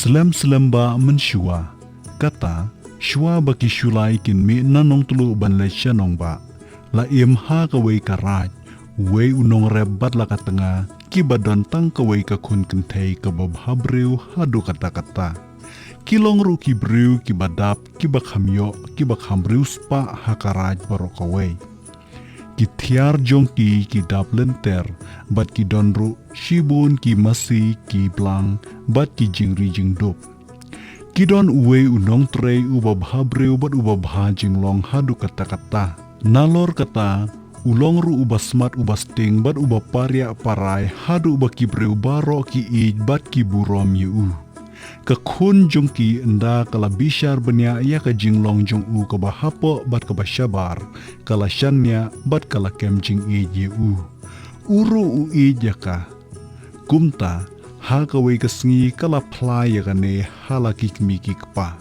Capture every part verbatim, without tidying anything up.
Slem slem ba mynshuwa, kata, shuwa ba ki shu lai kin mih na Nongtluh ban leit sha Nongbah, la im ha kawei ka raid uwei u nongrep bad la ka tnga, kiba don tang kawei ka khun kynthei kaba bha briew haduh katta katta. Ki long ruh ki briew kiba dap, kiba kham ïoh, kiba kham riewspah ha ka raid baroh kawei. Ki thiar jong ki ki dap lynter, bad ki don ruh shibun ki masi, ki blang, bad ki jingri jingdup. Ki don uwei u nongtrei uba bha briew bad uba bha jinglong haduh katta katta. Nalor kata, u long ruh uba smat uba sting bad uba pariah parai haduh ba ki briew baroh ki ïeit bad ki burom ïa u. Ka khun jong ki ynda ka la bishar bniah ïa ka jinglong jong u kaba hapoh bad kaba shabar, ka la shaniah bad ka la kem jingïeit ïa u. U ruh u ïeit ïa ka. Kumta, ha kawei ka sngi ka la phla ïa kane ha la ki kmie ki kpa.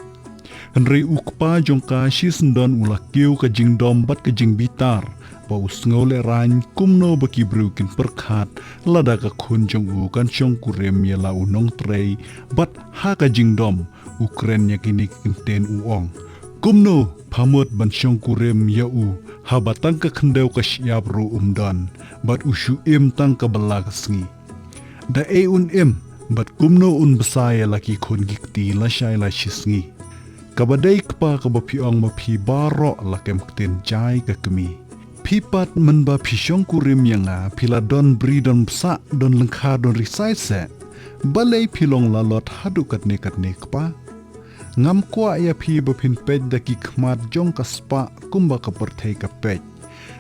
Hynrei u kpa jong ka shisyndon u la kiew ka jingdom bad ka jingbitar, ba u sngew lehraiñ kumno ba ki briew kin pyrkhat, lada ka khun jong u kan shongkurim ïa la u nongtrei, bad ha ka jingdom, u kren ïa kine ki kyntien u ong. Kumno, pha mut ban shongkurim ïa u, haba tang ka khyndew ka shyiap ruh um don, bad u shu im tang ka bylla ka sngi. Da ei un im, bad kumno un bsa ïa la ki khun ki kti lashai lashisngi. Kaba dei kpa kaba phi ong ma phi baroh la kem ktien jai ka kmie. Phi pat mynba phi shongkurim ïa nga phi la don bri don bsah don lyngkha don risai seh. Balei phi long lalot haduh katne katne kpa? Ngam kwah ïa phi ba phin peit da ki khmat jong ka spah kumba ka pyrthei ka peit.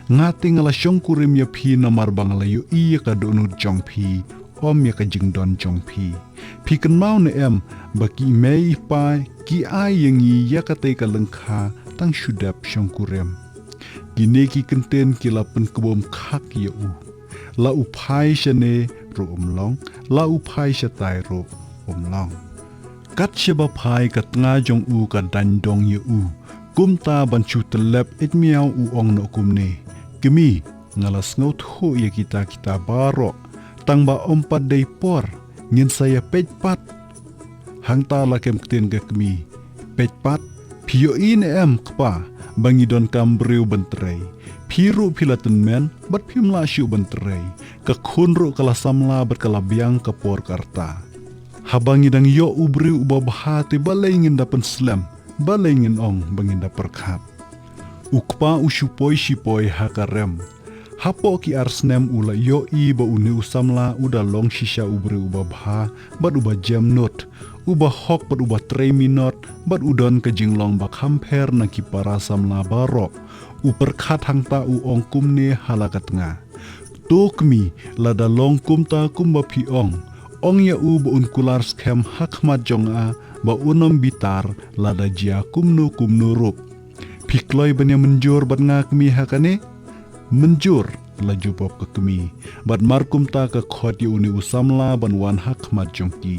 Nga te nga la shongkurim ïa phi namar ba nga la ïohi ïa ka dohnud jong phi, ym ïa ka jingdon jong phi. Phi kynmaw ne em, ba ki mei i pa, ki ai ïa ngi ïa katei ka lyngkha, tang shu dep shongkurim. Kine ki kyntien ki la pynkbum khak ïa u. La u phai shane ruh um long, la u phai shatai ruh um long. Kat shaba phai ka tnga jong u ka daiñ dong ïa u. Kumta ban shu tyllep eit miaw u ong noh kumne. Kmie, nga la sngewthuh ïa kita kita baroh. Tang ba ym pat dei por, ngin sa ïa peit pat. Hangta la kem ktien ka kmie. Peit pat, phi ïohi ne em kpa, ba ngi donkam briew ban trei. Phi ruh phi la tymmen, bad phim lah shuh ban trei. Ka khun ruh ka la samla bad ka la biang ka por ka rta. Haba ngi dang ïoh u briew uba bha te balei ngin da pynslem, balei ngin ong ba ngin da pyrkhat. U kpa u shu poi shi poi ha ka rem. Hapoh ki ar snem u la ïohi ba une u samla u da long shisha u briew uba bha, bad uba jem nud, uba hok bad uba trei minot, bad u don ka jinglong ba kham pher na ki para samla baroh. U pyrkhat hangta u ong kumne ha la ka tnga. To kmie, lada long kumta kumba phi ong. Ong ïa u ba un kular skhem ha khmat jong nga, ba un ym bitar, lada jia kumno kumno ruh. Phi kloi ban ïa mynjur bad nga kmie ha kane? Mynjur, la jubab ka kmie, bad mar kumta ka khot ïa une u samla ban wan ha khmat jong ki.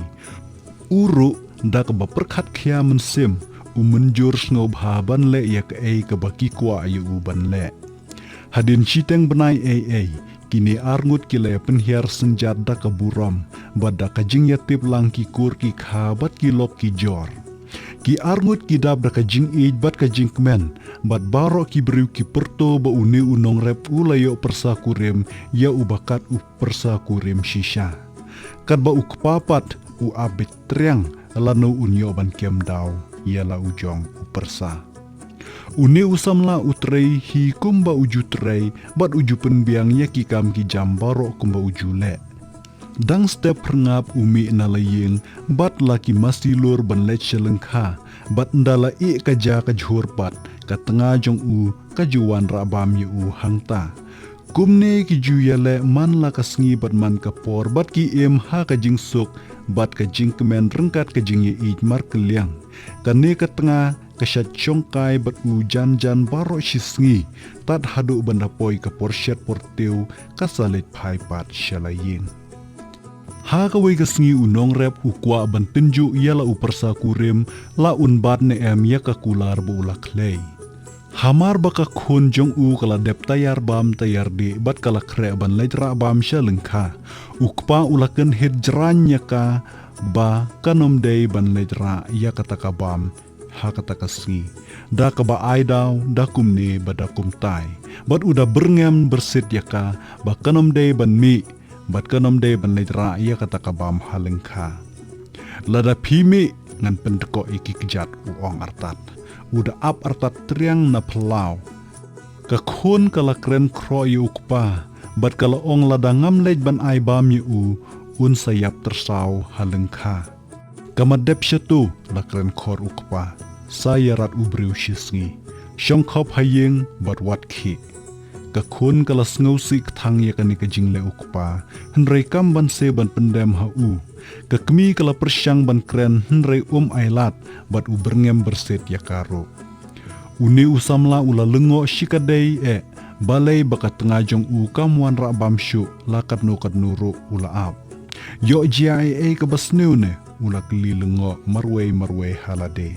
U ruh, da kaba pyrkhat khia mynsiem, u mynjur sngewbha ban leh ïa kaei kaba ki kwah ïa u ban leh. Hadien shiteng bnai ei ei, kine arngut ki la ïa pynhiar synjat da ka burom, bad da ka jingïatip lang ki kur ki kha bad ki lok ki jor. Ki arngut ki dap da ka jingïeit bad ka jingkmen, bad baroh ki briew ki pyrto ba une u nongrep u la ïoh pyrsa kurim, ïa uba kat u pyrsa kurim shisha. Katba u kpa pat u ap beit triang, lano un ïoh ban kem daw, ïa la u jong u pyrsa. Une u samla u trei hi kumba u ju trei, bad u ju pynbiang ïa ki kam ki jam baroh kumba u ju leh. Dang step pyrngap u mih na la ïing, bad la ki masi lur ban leit sha lyngkha, bad ynda la ïeh ka ja ka jhur pat, ka tnga jong u, ka ju wan rah bam ïa u hangta. Kumne ki ju ïaleh man la ka sngi bad man ka por, bad ki im ha ka jingsuk, bad ka jingkmen ryngkat ka jingïeit markylliang. Kane ka tnga, ka shait shongkai bad u jan jan baroh shisngi, tad haduh ban da poi ka por shet por tiew, ka sa leit phai pat sha la ïing. Ha kawei ka sngi u nongrep u kwah ban tynjuh ïa la u pyrsa kurim, la un bat ne em ïa ka kular ba u la khlei. Hamar ba ka khun jong u ka la dep taiar bam taiar dih bad ka la khreh ban leit rah bam sha lyngkha. U kpa u la kynhit jraiñ ïa ka, ba kan ym dei ban leit rah ïa kata ka bam ha kata ka sngi, da kaba ai daw da kumne ba da kumtai, bad u da byrngem byrsit ïa ka ba kan ym dei ban mih, bad kan ym dei ban leit rah ïa kata ka bam ha lyngkha. Lada phi mih, ngan pyndkoh ïa ki kjat, u ong artat. U da ap artat triang na phyllaw. Ka khun ka la kren khroh ïa u kpa, bad ka la ong lada ngam leit ban ai bam ïa u, un sa ïap tyrsaw ha lyngkha. Ka ma dep shatu, la kren khor u kpa. Sa ïarap u briew shi sngi. Shong khop ha ïing bad wat khih. Ka khun ka la sngewsih kthang ïa kane ka jingleh u kpa, hynrei kam ban se ban pyndem ha u. Ka kmie ka la pyrshang ban kren hynrei um ailad, bad u byrngem byrsit ïa ka ruh. Une u samla u la lyngngoh shikatdei eh, balei ba ka tnga jong u kam wanrah bam shuh, la katno katno ruh u la ap. Ïoh jia ei ei kaba sniew ne, u la kylli lyngngoh marwei marwei ha lade.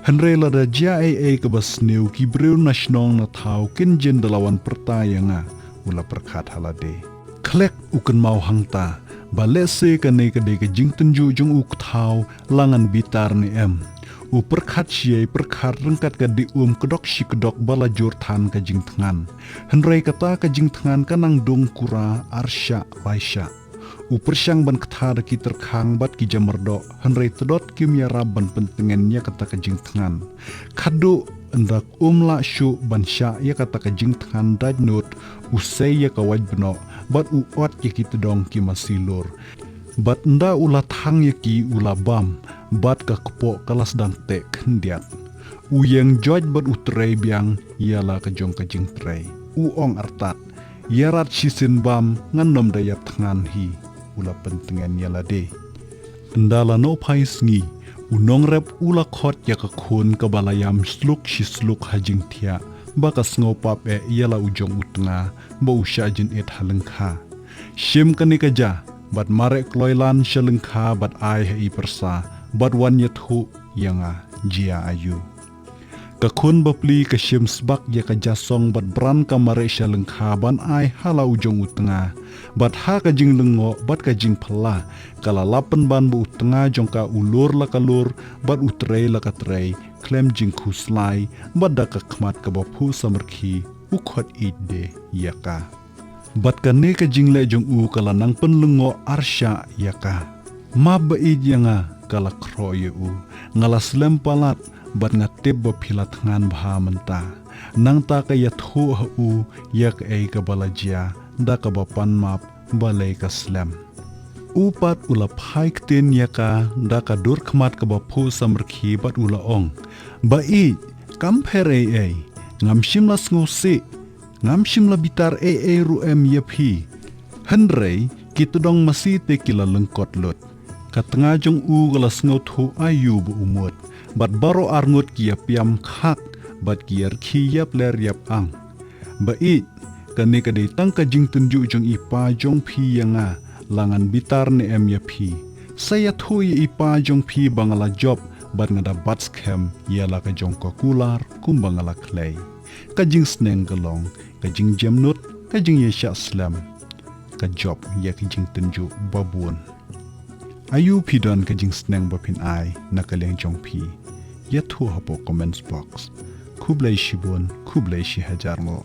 Hynrei lada jia ei ei kaba sniew, ki briew na shnong na thaw kin jin da la wan pyrta ïa nga, u la pyrkhat ha lade. Khlek u kynmaw hangta, ba lehse kane ka dei ka jingtynjuh jong u kthaw, la ngan bitar ne em. U pyrkhat shi ei pyrkhat ryngkat ka dih um kdok shi kdok ba la jur than ka jingthngan. Hynrei kata ka jingthngan ka nang dung kura ar shah lai shah. U pyrshang ban kthar ki tyrkhang bad ki jamardoh, hynrei tdot kim ïarap ban pyntngen ïa kata ka jingthngan. Khadduh ynda um lah shuh ban shah ïa kata ka jingthngan dait nud, u sei ïa ka wait bnoh, bad u ot ïa ki tdong ki masi lur. Bad ynda u la thang ïa ki u la bam, bad ka kpoh ka la sdang teh khyndiat. U ïeng joit bad u trei biang ïa la ka jong ka jingtrei. U ong artat, ïarap shisien bam, ngan ym da ïap thngan hi, u la pyntngen ïa lade. Ynda la nohphai sngi, u nongrep u la khot ïa ka khun kaba la ïam sluk shi sluk ha jingthiah, ba ka sngew pap eh ïa la u jong u tnga, ba u shah jin ïeit ha lyngkha. Shim kane ka ja, bad mareh kloi lan sha lyngkha bad ai ha i pyrsa, bad wan ïathuh ïa nga, jia aïu. Ka khun bapli ka shim sbak ïa ka ja song bad bran ka mareh sha lyngkha ban ai ha la u jong u tnga. Bad ha ka jinglyngngoh bad ka jingphylla, ka la lap pynban ba u tnga jong ka u lur la ka lur, bad u trei la ka trei, khlem jingkhuslai, bad da ka khmat kaba phuh samrkhie, u khot ïeit de ïa ka. Bad kane ka jingleh jong u ka la nang pynlyngngoh ar shah ïa ka. Map ba ïeit ïa nga, ka la khroh ïa u. Nga la slem palat, bad nga tip ba phi la thngan bha mynta. Nangta ka ïathuh ha u, ïa kaei kaba la jia, da kaba pan map, balei ka slem. U pat u la phai ktien ïa ka, da ka dur khmat kaba phuh samrkhie bad u la ong. Ba ïeit, kam pher ei ei, ngam shym la sngewsih, ngam shym la bitar ei ei ruh em ïa phi. Hynrei, ki tdong masi te ki la lyngkot lut. Ka tnga jong u ka la sngewthuh aïu ba u mut. Bad baroh arngut ki ïa piam khak, bad ki ïa rkhie ïap ler ïap ang. Ba ïeit, kane ka dei tang ka jingtynjuh jong i pa jong phi ïa nga, la ngan bitar ne em ïa phi. Sa ïathuh ïa i pa jong phi ba nga la jop, bad nga da bat skhem, ïa la ka jong ka kular, kumba nga la khlei. Ka jingsneng ka long, ka jingjemnud, ka jingïashah slem. Ka jop, ïa ka jingtynjuh, babun. Aïu phi don ka jingsneng ba phin ai, na ka liang jong phi. Ïathuh hapoh comments box. Khublei shibun, khublei shi hajar nguh.